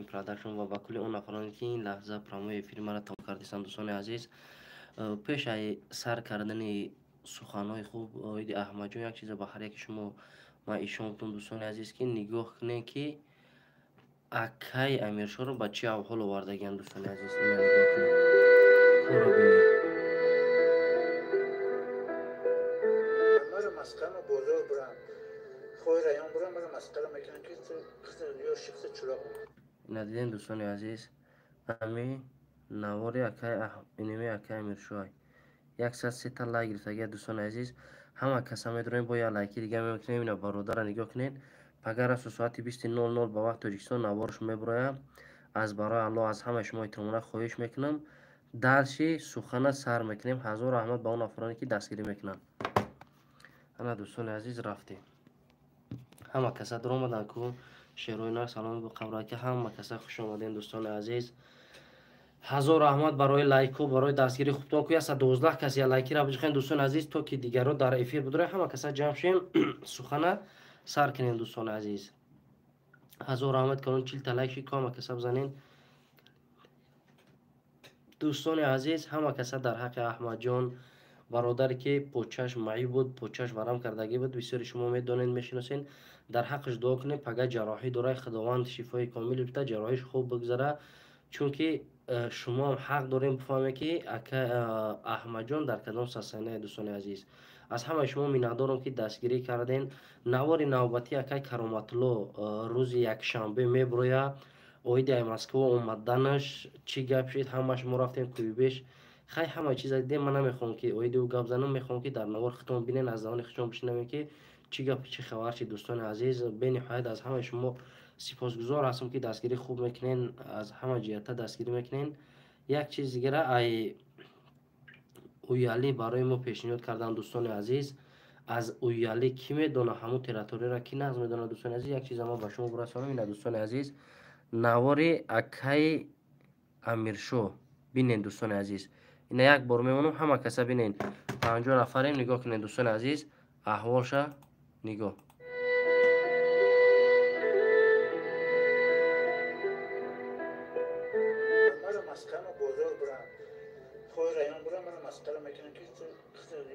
King Production ва ба кулли он нафароне, ки ин лаҳза прямой эфири маро тамошо кардистанд. Дӯстони азиз, пеш аз сар кардани суханҳои хуб оиди Аҳмадҷон, як чиза ба ҳар яки шумо ман ишон кунам, дӯстони азиз, ки нигоҳ кунед, ки акаи Амиршоро ба чӣ аҳвол овардагианд. Дӯстони азиз, ина нигоҳ кунед, корро бинед. Маро масхара бозор бурам, хои район бурам, маро масхара мекунанд, ки ё шихса чуроқ. Ина дидем, дӯстони азиз, ами навори акаи иними акаи Амиршоҳ 103 та лайк гирифтагия. Дӯстони азиз, ҳама каса медонем, бо як лайки дига мекунем. Ина бародара нигоҳ кунед, пагар расу соати 20:00 ба вақти Тоҷикистон наворш мебуроям. Аз барои Аллоҳ аз ҳамаи шумо эҳтиромона хоҳиш мекунам. Дарши сухана сар мекунем. Ҳазор раҳмат ба он нафароне, ки дастгирӣ мекунанд. Ана, дӯстони азиз, рафтем. Ҳама каса даромаданд ку. Шерои нар, салом қабраки, ҳама каса хуш омадем. Дӯстони азиз, ҳазор раҳмат барои лайку, барои дастгири хубтон. Ку 112 кас я лайкира биҷихем, дӯстони азиз, то ки дигарро дар эфир бидорем. Ҳама каса ҷамъ шем, сухана сар кунем. Дӯстони азиз, ҳазор раҳмат калон. 40 та лайк шид ку, ҳама каса бизанен. Дӯстони азиз, ҳама каса дар ҳаққи Аҳмадҷон, бародаре ки почаш маъюб буд, почаш варам кардагӣ буд, бисёри шумо медонед, мешиносед, дар ҳаққаш дуо кунед. Пага ҷарроҳӣ дорад, Худованд шифои комил бита, ҷарроҳиш хуб бигзара, чунки шумоам ҳақ дорем бифаҳмед, ки ака Аҳмадҷон дар кадом состояние. Дӯстони азиз, аз ҳамаи шумо миннатдорам, ки дастгирӣ кардем. Навори навбатии акай Кароматулло рӯзи якшанбе мебурояд, оиди ай Москва омаданаш чӣ гап шид. Ҳамаш мо рафтем кӯйбеш, хай, ҳамаи чиза дидем. Ман намехоҳам, ки оиди ӯ гап занам, мехоҳам, ки дар навор худтон бинен, аз забони худшон бишнавем, ки чӣ гап, чӣ хабар шид. Дӯстони азиз, бениҳоят аз ҳамаи шумо сипосгузор ҳастам, ки дастгирӣ хуб мекунен, аз ҳама ҷиҳата дастгирӣ мекунен. Як чиз дигара ай Уялӣ барои мо пешниҳод карданд. Дӯстони азиз, аз Уялӣ кӣ медона, ҳамун территорияро кӣ нағз медонад? Дӯстони азиз, як чиза ман ба шумо бирасонам. Ина, дӯстони азиз, навори акаи Амиршоҳ бинен. Дӯстони азиз, ина як бор мемонам, ҳама каса бинен. 50 нафарем, нигоҳ кунед, дӯстони азиз, аҳволша нигоҳ. Маро масхара бозор бурам, хои район бурам, маро масхара мекунанд, ки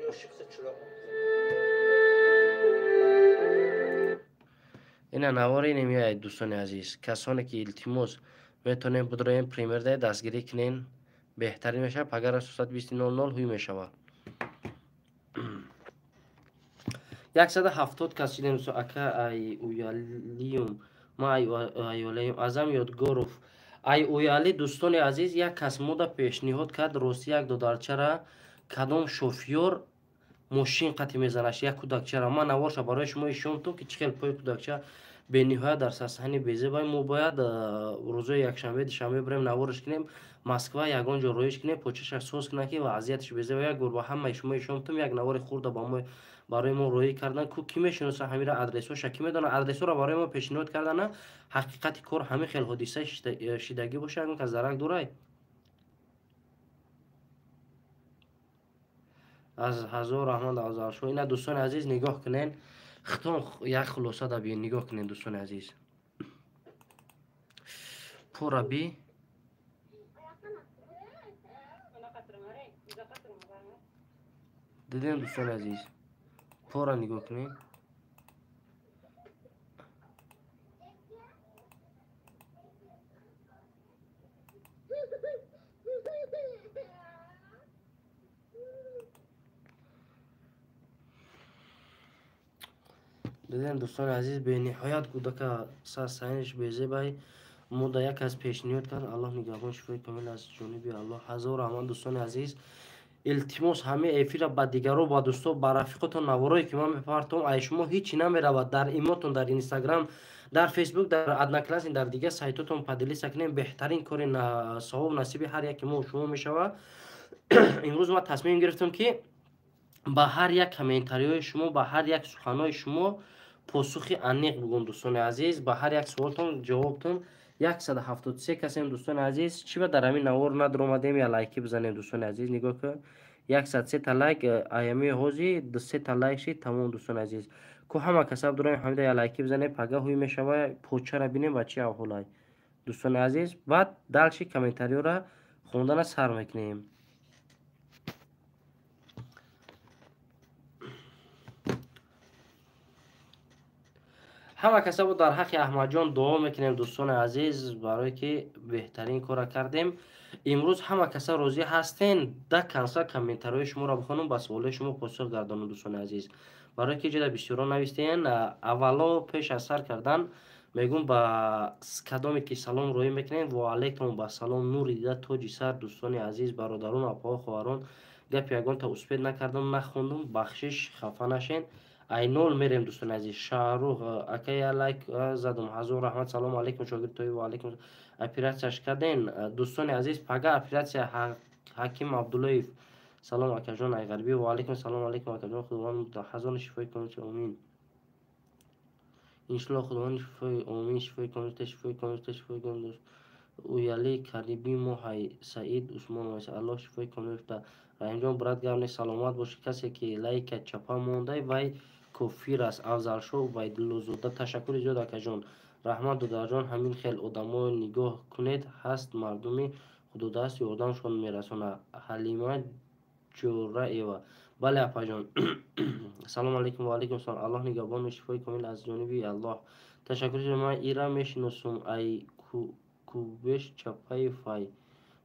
ё шихса чуроқ. Ина навори намеояд. Дӯстони азиз, касоне ки, илтимос, метавонем бидроем, премьерда дастгирӣ кунен, беҳтарин мешавад. Пагар соати 20:00 ҳуй мешавад. 170 кас шидем. Ака, ай Уялиюм, ма ай Уялиюм, Азам Ёдгоров ай Уяли. Дӯстони азиз, як кас мода пешниҳод кард, рости, як додарчара кадом шофёр мошин қатӣ мезанаш, як кӯдакчара. Ман наворша барои шумо ишонтум, ки чӣ хел пои кӯдакча бениҳоят дар сатҳи безебай. Мо бояд рӯзои якшанбе, душанбе бирем, наворш кунем, Москва ягон ҷо роиш кунем, почаша соз кунам, ки вазъияташ безеба. Як бор ба ҳамаи шумо ишонтум, як навори хурда ба мо барои мо роӣ кардан. Ку кӣ мешиноса ҳамира, адресҳоша кӣ медонад? Адресҳоро барои мо пешниҳод кардана. Ҳақиқати кор ҳамин хел ҳодиса шидагӣ боша, ягон кас дарак дорай? Аз ҳазор раҳмат, Афзалшоҳ. Ина, дӯстони азиз, нигоҳ кунен, хитон як хулоса да биен. Нигоҳ кунен, дӯстони азиз, пора би. Дидем, дӯстони азиз, пора нигоҳ кунед. Дидем, дӯстони азиз, бениҳоят кӯдака саинаш безебай. Мо да як кас пешниҳод кард. Аллоҳ нигаҳбон, шифои комил аз ҷониби Аллоҳ. Ҳазор раҳмат, дӯстони азиз. Илтимос, ҳамаи эфира ба дигаро, ба дӯсто, ба рафиқотон, наворое ки ман мепартом, ай шумо ҳичи намеравад, дар имотон, дар Инстаграм, дар Фейсбук, дар Одноклассник, дар дигар сайтотон поделиться кунем. Беҳтарин кори савоб насиби ҳар яке мо шумо мешавад. Имрӯз ман тасмим гирифтам, ки ба ҳар як комментариҳои шумо, ба ҳар як суханҳои шумо посухи аниқ бугум. Дӯстони азиз, ба ҳар як суолтон ҷавобтон. 173 касем, дӯстони азиз. Чӣ ба дар ҳамин навор надромадем, я лайки бизанем? Дӯстони азиз, нигоҳ кун, 103 та лайк, аями ҳози 23 та лайк шид, тамом. Дӯстони азиз, ку ҳама касаб дорем, ҳамида я лайки бизанем. Пага ҳуй мешава, почара бинем ба чӣ аҳволай. Дӯстони азиз, баъд дальше комментариёра хондана сар мекунем. Ҳама каса бо дар ҳаққи Аҳмадҷон дуо мекунем, дӯстони азиз, барое ки беҳтарин кора кардем. Имрӯз ҳама каса розӣ ҳастен, да канса комментариҳои шуморо бихонам, ба суолҳои шумо посух гардонам, дӯстони азиз. Барое ки ҷода бисёро навистен, аввало пеш аз сар кардан мегӯм ба кадоме ки салом роҳӣ мекунем, ва алайкум ба салом, нури дида тоҷи сар, дӯстони азиз, бародарон, апаҳо, хоҳарон. Гапи ягонта успед накардам, нахондум, бахшиш, хафа нашен. Айнол мерем, дӯстони азиз. Шаҳрух ака, я лайк задум, ҳазор раҳмат. Салому алайкум, шогирд тои, ва алайкум. Оператсияш карден, дӯстони азиз, пага оператсия. Ҳаким Абдуллоев, салом акаҷон, ай ғарбӣ. Ва алайкум салом алайкум акаҷон, худованд ҳазор шифои комил, омин. Иншаллоҳ худованд шифои, омин, шифои комил, шифои комил, шифои комил. Уяли кариби мо ҳай Саид Усмонов, Аллоҳ шифои комил бита. Раҳимҷон, брат, гап нест, саломат бошӣ. Касе ки лайка чапа мондай, вай кофир аст. Афзалшо Убайдуллозода, ташаккури зиёд, акаҷон, раҳмат, додарҷон. Ҳамин хел одамо нигоҳ кунед, ҳаст мардуми худодаст, ёрдамшон мерасонад. Ҳалима Ҷӯраева, бале апаҷон. Салому алайкум. Ва алайкум салом. Аллоҳ нигаҳбону шифои комил аз ҷониби Аллоҳ. Ташаккури зиёд. Ман ира мешиносум, ай Кубеш Чапаев ай.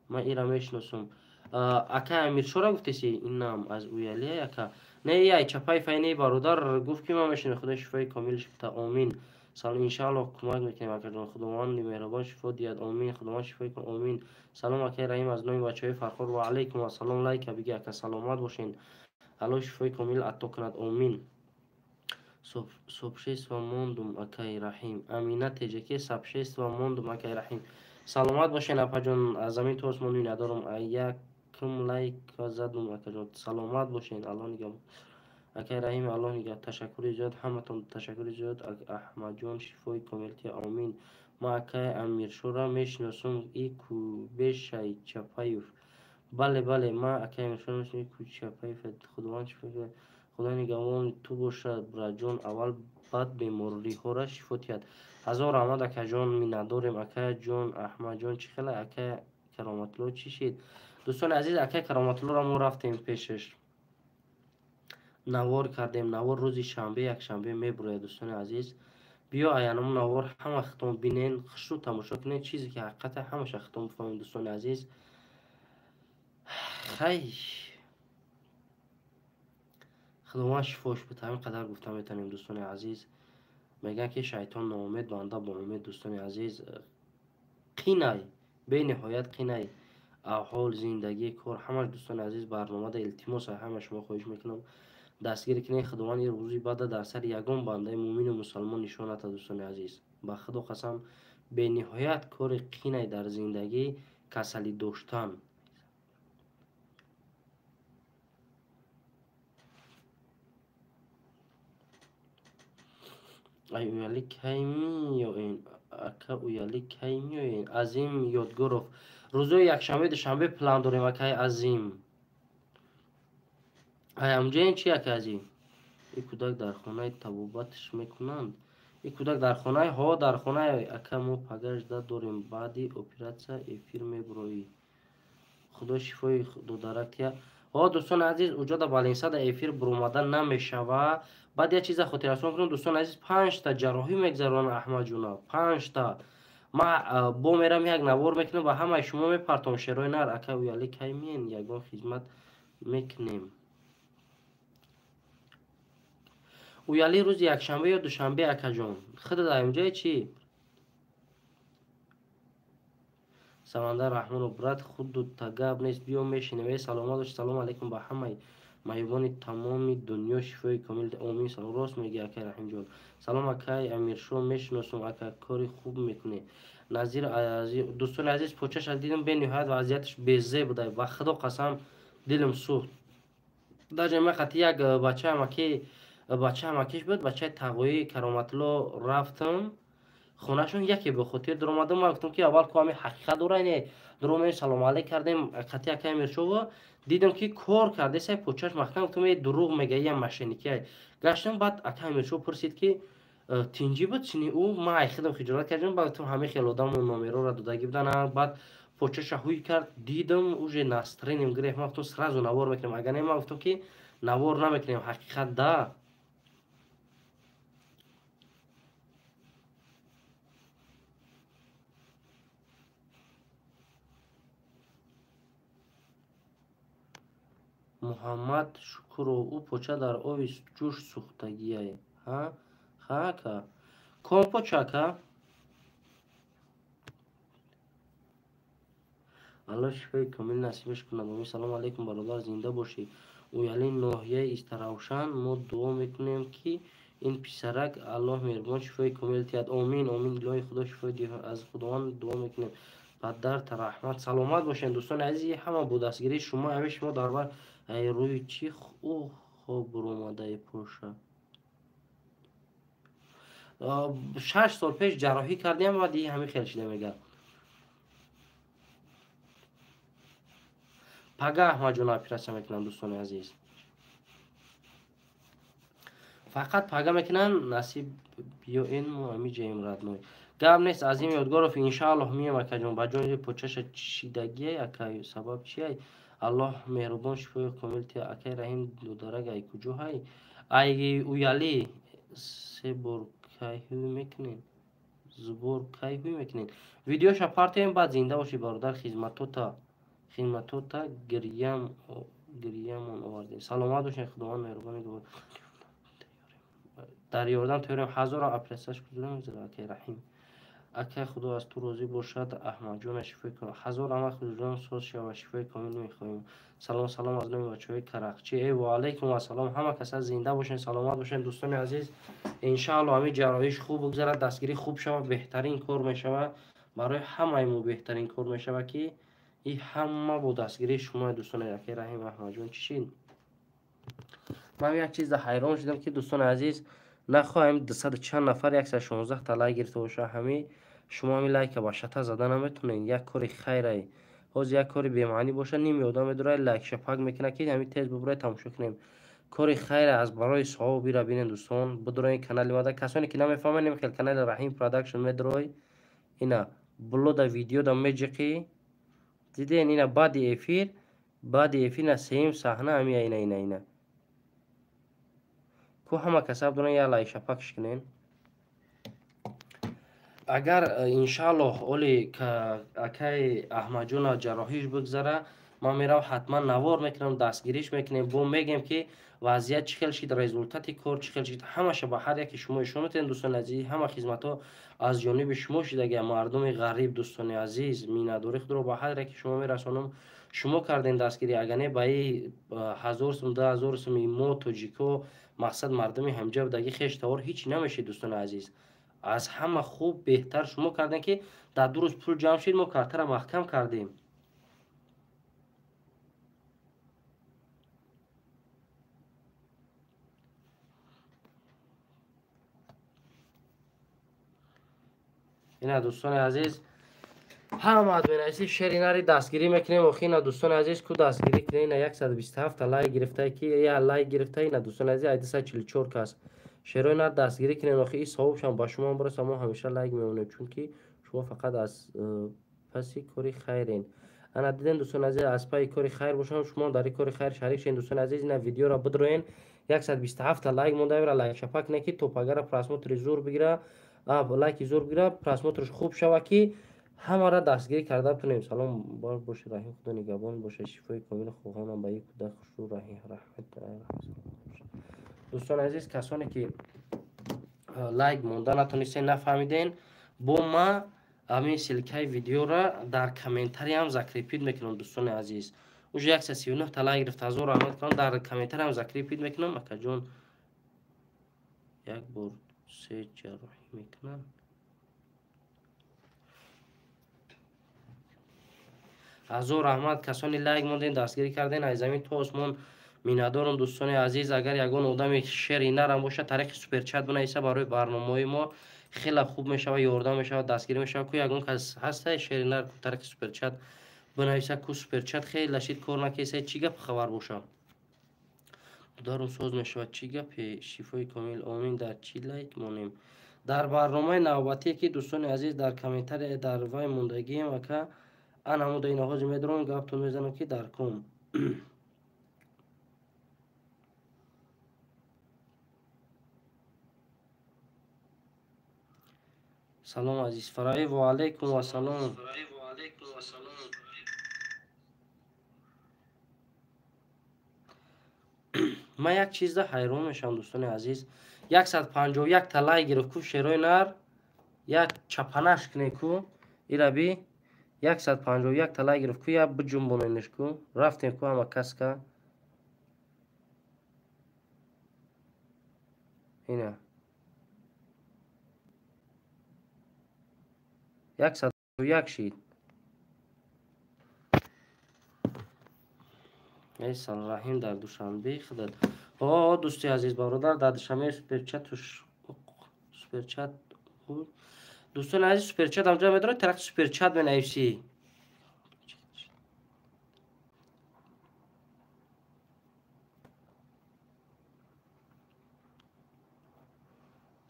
Ман ира мешиносум. Ака Амиршора гуфтеси, инам аз уялия ака. Не, ай Чапаев ай, не, бародар гуфт ки ман мешиносам. Худо шифои комилш бита, омин. Салом, иншааллоҳ кӯмак мекунем, акаҷон. Худованди меҳрубон шифо диҳад, омин. Худованд шифои кун, омин. Салом акаи Раҳим, аз номи бачаҳои Фархор. Ва алайкум ассалом. Лайка биги, ака, саломат бошен. Аллоҳ шифои комил ато кунад, омин. Субшества мондум, акаи Раҳим. Амина Теҷаке, сабшества мондум, акаи Раҳим. Саломат бошен, апаҷон, аз замин то осмон миннатдорум. Якум лайк задум, акаҷон. Саломат бошен, Аллоҳ нигаҳбон. Акаи Раҳим, Аллоҳ нигаҳ. Ташаккури зиёд, ҳаматон ташаккури зиёд. Аҳмадҷон, шифои комилти, омин. Ман акаи Амиршора мешиносум, и Кубешай Чапаев. Бале, бале, ман акаи Амиршора мешиносум, и Кучапаев. Худованд шифо, Худо нигаҳбон ту бошад, браҷон. Аввал баъд бемориҳоро шифо диҳад. Ҳазор раҳмат, акаҷон, миннатдорем. Акаҷон Аҳмадҷон, чӣ хела? Ака Кароматулло чӣ шид? Дӯстони азиз, акаи Кароматуллоро мо рафтем пешаш, навор кардем. Навор рӯзи шанбе, якшанбе мебурояд, дӯстони азиз. Биё аянаму навор ҳама хитом бинен, хушрӯ тамошо кунед, чизе ки ҳақиқата ҳамаша хитом бифаҳмед, дӯстони азиз. Хай, худованд шифош бит, ҳамин қадар гуфта метавонем, дӯстони азиз. Мегӯянд ки шайтон ноумед, банда бо умед. Дӯстони азиз, қинай, бениҳоят қинай аҳвол, зиндагӣ, кор, ҳамаш. Дӯстони азиз, барномада илтимос ҳама шумо хоҳиш мекунам, дастгирӣ кунед. Худованд ин рӯзи бада дар сари ягон бандаи мӯмину мусалмон нишон натад, дӯстони азиз. Ба худо қасам, бениҳоят кори қинай дар зиндагӣ касалӣ доштан. Ай уяли кай меоен, ака? Уяли кай меоен? Азим Ёдгоров, рӯзои якшанбе, душанбе план дорем, акаи Азим. Ай амҷоен чи, ака Азим? И кӯдак дар хонаи табобатш мекунанд? И кӯдак дар хонаи, ҳо, дар хонаи. Ака, мо пагажда дорем, баъди оператсия эфир мебуроӣ? Худо шифои додарак тия. Ҳо, дӯстони азиз, уҷода балинсада эфир буромада намешава. Баъд як чиза хотиррасон кунам, дӯстони азиз, панҷта ҷарроҳӣ мегзаронанд Аҳмадҷуна, панҷта. Ман бо мерам, як навор мекунам ва ҳамаи шумо мепартом. Шерои нар, ака, уяли кай миен? Ягон хизмат мекунем. Уяли рӯзи якшанбе ё душанбе, акаҷон. Худат аймҷое чӣ? Самандар Раҳмонов, брат, худу тагаб нест, биё мешинем. Э, саломат бош. Салому алайкум ба ҳамаи маъюбони тамоми дунё, шифои комил, омин. Салом, рост мегӯӣ, акай Раҳимҷон. Салом, акай Амиршо, мешиносум, ака, кори хуб мекунӣ. Назир, дӯстони азиз, почаша дидам, бениҳоят вазъияташ безеб буда, ба худо қасам, дилам сӯхт. Даже ман қати як бачаам, бачаам акиш буд, бачаи тағоии Кароматулло, рафтам хонашон, яке ба хотир даромадам. Ман гуфтам ки аввал ку ҳами ҳақиқат дора, не дуромем, салому алайк кардем қати акай Амиршово. Дидам ки кор кардесай, почаш маҳкам. Гуфтам, е, дурӯғ мега, я мошенникия. Гаштам, баъд акай Амиршо пурсид ки Тинҷӣ буд чини ӯ ман айхидам хиҷолат кардам, баъд ту ҳамин хел одамо номерора додагӣ будан. Баъд почаша ҳуй кард, дидам уже настроением гирефт. Ман гуфтам сразу навор мекунем, агар не ман гуфтам ки навор намекунем. Ҳақиқат да. Муҳаммад Шукуров, ӯ поча дар оби ҷӯш сӯхтагиай. Ҳа? Ха ака? Ком поча ака? Аллоҳ шифои комил насибаш кунад. Омин. Салому алайкум бародар, зинда бошӣ. Уяли ноҳияи Истаравшан. Мо дуо мекунем ки ин писарак Аллоҳ меҳрубон шифои комил диҳад. Омин, омин. Илоҳи Худо шифои диҳад. Аз Худованд дуо мекунем. Падарта раҳмат. Саломат бошед дӯстони азиз, ҳама бо дастгирии шумо, ҳамин шумо дар бар рӯи чӣ ӯ хоб буромадаи поша. 6 сол пеш ҷарроҳӣ кардем, баъд ин ҳамин хел шида мегӯяд. Пага Аҳмадҷон оператсия мекунанд дӯстони азиз. Фақат пага мекунанд, насиб биё ин мо ҳамин ҷаем родной. Гап нест, Азим Ёдгоров, иншааллоҳ миём акаҷон. Ба ҷони почаша чидагиай ака, сабаб чиай? Аллоҳ меҳрубон шифои комил диҳад. Акай Раҳим додарак ай куҷо ҳай? Ай Уяли се бор кай ҳуй мекунед? Зубор кай ҳуй мекунед? Видеоша партоем, баъд зинда бошӣ бародар. Хизматота гирьямон овардем. Саломат бошед, Худованд меҳрубони дар ёрдам тӯрем. Ҳазора оператсияш куҷо мегузарад акай Раҳим? Акай Худо аз ту розӣ бошад. Аҳмадҷона шифои комил. Ҳазор ама Худоҷон соз шава, шифои комил мехоҳем. Салом салом аз номи бачаҳои Карақчӣ. Э ва алайкум ассалом. Ҳама каса зинда бошед, саломат бошед дӯстони азиз. Иншааллоҳ ҳамин ҷарроҳиш хуб бигзарад, дастгирӣ хуб шавад, беҳтарин кор мешавад. Барои ҳамаи мо беҳтарин кор мешавад ки ин ҳама бо дастгирии шумо дӯстони акай Раҳим. Аҳмадҷон чӣ шид? Ман як чизда ҳайрон шудам ки дӯстони азиз, нахоҳем 200 чанд нафар 116 та лайк гирифта боша. Ҳамин шумо ҳамин лайка ба шата зада наметонед. Як кори хайрай. Ҳозир як кори бемаънӣ боша, ними одам медорад лайкша пак мекунад ки ҳамин тез бубурай тамошо кунем. Кори хайра аз барои савоб ира бинед дӯстон. Бидуроед канали мада. Касоне ки намефаҳманд, намехел канали Раҳим Продакшн медурой. Ина блода видеода меҷиқӣ. Диден ина баъди эфир, баъди эфир на сеюм саҳна ҳамия ина ина ина. Ку ҳама касаб доран як лайкша пакш кунен. Агар иншааллоҳ оли акай Аҳмадҷона ҷарроҳиш бигзара, ман мерав ҳатман навор мекунам, дастгириш мекунем, бо мегем ки вазъият чӣ хел шид, результати кор чӣ хел шид, ҳамаша ба ҳар яке шумо ишон метавонед дӯстони азиз. Ҳама хизматҳо аз ҷониби шумо шидаги, мардуми ғариб дӯстони азиз, миннатдории худро ба ҳар яке шумо мерасонам. Шумо кардем дастгирӣ, агар не ба ин 1000 сум, 2000 суми мо тоҷико, мақсад мардуми ҳамҷа будаги хеш тавор ҳеҷ намешид дӯстони азиз. Аз ҳама хуб беҳтар шумо кардем ки дар 2 рӯз пул ҷамъ шид, мо картара маҳкам кардем. Ина дӯстони азиз, ҳама административ шери нари дастгирӣ мекунем. Охи ина дӯстони азиз, ку дастгирӣ кунем. Ина 127 та лайк гирифта, ки я лайк гирифта. Ина дӯстони азиз, 244 кас шерои нар дастгирӣ кунем. Охи ин савобшам ба шумо бираса, мо ҳамеша лайк мемонем, чунки шумо фақат аз паси кори хайрен. Ана дидем дӯстони азиз, аз пайи кори хайр бошам, шумо дар ин кори хайр шарик шавед дӯстони азиз. Ина видеоро бидроен, 127 та лайк монда, ира лайк шапак не ки то пагара просмотри зур бигира, лайки зур бигира, просмотрш хуб шава ки ҳамаро дастгирӣ карда битонем. Салом бар бошед, Раҳим Худо нигаҳбон бошад, шифои комил хоҳонам ба ин кӯдак хушу Раҳим раҳмат. Дӯстони азиз, касоне ки лайк монда натонистен, нафаҳмиден, бо ма ҳамин ссилкаи видеоро дар комментариям закрепит мекунам дӯстони азиз. Уже 139 та лайк гирифт, ҳазор раҳмат кунам, дар комментариям закрепит мекунам. Акаҷон як бор се ҷарроҳӣ мекунам. Ҳазор раҳмат касоне лайк монден, дастгирӣ карден, аз замин то осмон миннатдорам дӯстони азиз. Агар ягон одами шери нарам бошад, тариқи суперчат бинависа, барои барномаҳои мо хеле хуб мешавад, ёрдам мешавад, дастгирӣ мешавад. Ку ягон кас ҳаста шери нар тариқи суперчат бинависа, ку суперчат хеле шид кор накеса, чӣ гап хабар боша. Дарум соз мешавад. Чӣ гапе? Шифои комил, омин. Дар чӣ лайк монем? Дар барномаи навбатие ки, дӯстони азиз, дар комментария дар вай мондагием, ака, ана ҳамуда ина ҳозир медорам, гаптон мезанам, ки дар ком. Салом, азиз Фараи, ва алайкум вассалом. Ман як чизда ҳайрон мешавам, дӯстони азиз. 151 та лайк гирифт ку шерои нар, як чапанаш кне ку, ираби 151 та лайк гирифт ку, як биҷунбонениш ку, рафтем ку ҳама каска. Ина 101 шид. Эй, Салраҳим, дар Душанбе худат? О, дӯсти азиз, бародар, дар Душанбе. Суперчат, суперчат, дӯстони азиз, суперчат ҳамҷо медорад, тарафи суперчат менависӣ.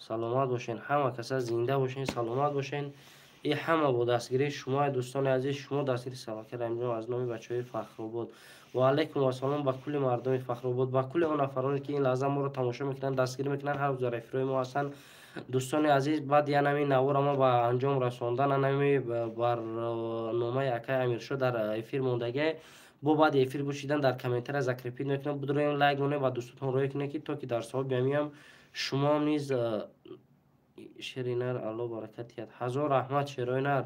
Саломат бошен, ҳама каса зинда бошен, саломат бошен. И ҳама бо дастгирии шумо, дӯстони азиз, шумо дастгири Сабака Раҳимҷон. Аз номи бачаҳои Фахробод, ва алайкум вассалом ба кулли мардуми Фахробод, ба кулли он нафароне, ки ин лаҳза моро тамошо мекунанд, дастгирӣ мекунанд, ҳар рӯз дар эфирҳои мо ҳастанд. Дӯстони азиз, баъд янами навора мо ба анҷом расондан, анами барномаи акай Амиршо дар эфир мондагӣ, бо баъди эфир бошидан дар комментария закрепить мекунам. Бидроем, лайк монем ва дӯстотон рӯй кунед, ки то ки дар савоби ҳамиам шумоам низ. Шери нар, Аллоҳ баракат диҳад. Ҳазор раҳмат, шерои нар.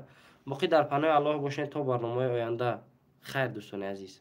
Боқӣ дар паноҳи Аллоҳ бошед то барномаи оянда. Хайр, дӯстони азиз.